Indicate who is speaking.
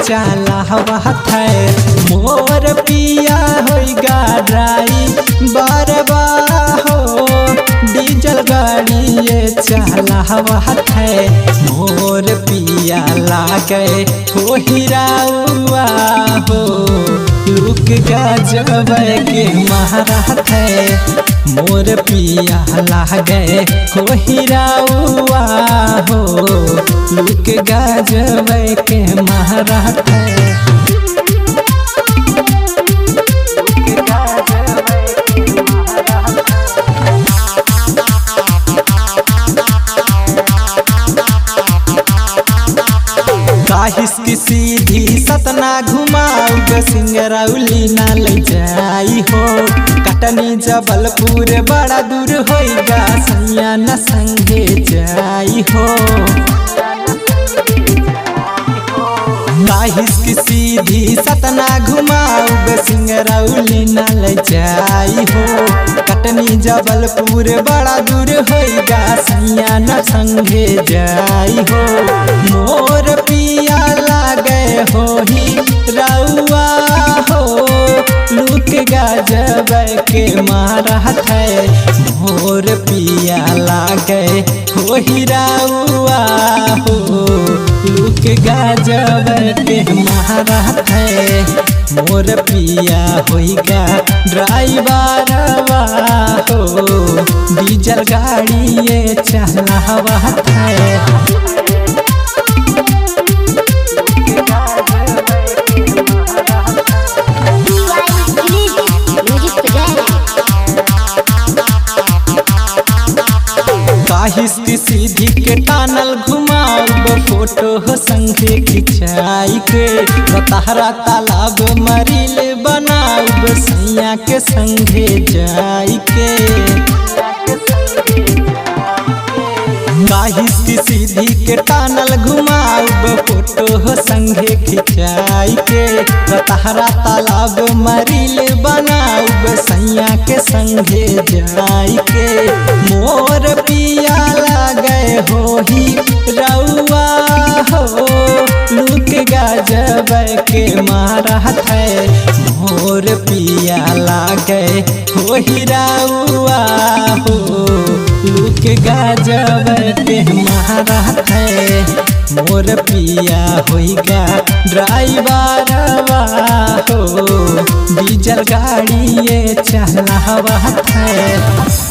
Speaker 1: चलावत है। मोर पिया होइगा ड्राइवरवा हो, डीजल गाड़ी चलावत है। मोर पिया लागे हो हीराउआ हो, लुक गजब के महारत है। मोर पिया लागे हो हीराउआ हो, लुक गजब के महारत है। काहिस की सीधी सतना घुमाऊ, सिंगरौली ना ले जाई हो। कटनी जबलपुर बड़ा दूर होइगा, सैया न संगे जाई हो। काहिस की सीधी सतना घुमाऊ, सिंगरौली ना ले जाई हो। कटनी जबलपुर बड़ा दूर होइगा, सैया न संगे जाई हो। मोर पिया लागे हो हीराउआ हो, लुक गजब के मारत है। मोर पिया लागे हो हीराउआ हो, लुक गजब के मारत है। मोर पिया होइगा ड्राइवरवा हो, डीजल गाड़ी चलावत है। काहिस की सीधी के टानल घुमाब, फोटो हो संगे खिंचाई के। रतहरा तालाब मरील बनाब, सैया के संगे जाई के। काहिस की सीधी के टानल घुमाब, फोटो हो संगे खिंचाई के। रतहरा तालाब मरील बनाब, सैया के संगे जाई के। मोर पिया लागे हो हीराउआ हो, लुक गजब के मारत है। मोर पिया लागे हो हीराउआ हो, लुक गजब के मारत है। मोर पिया होइगा ड्राइवरवा हो, डीजल गाड़ी चलावत है।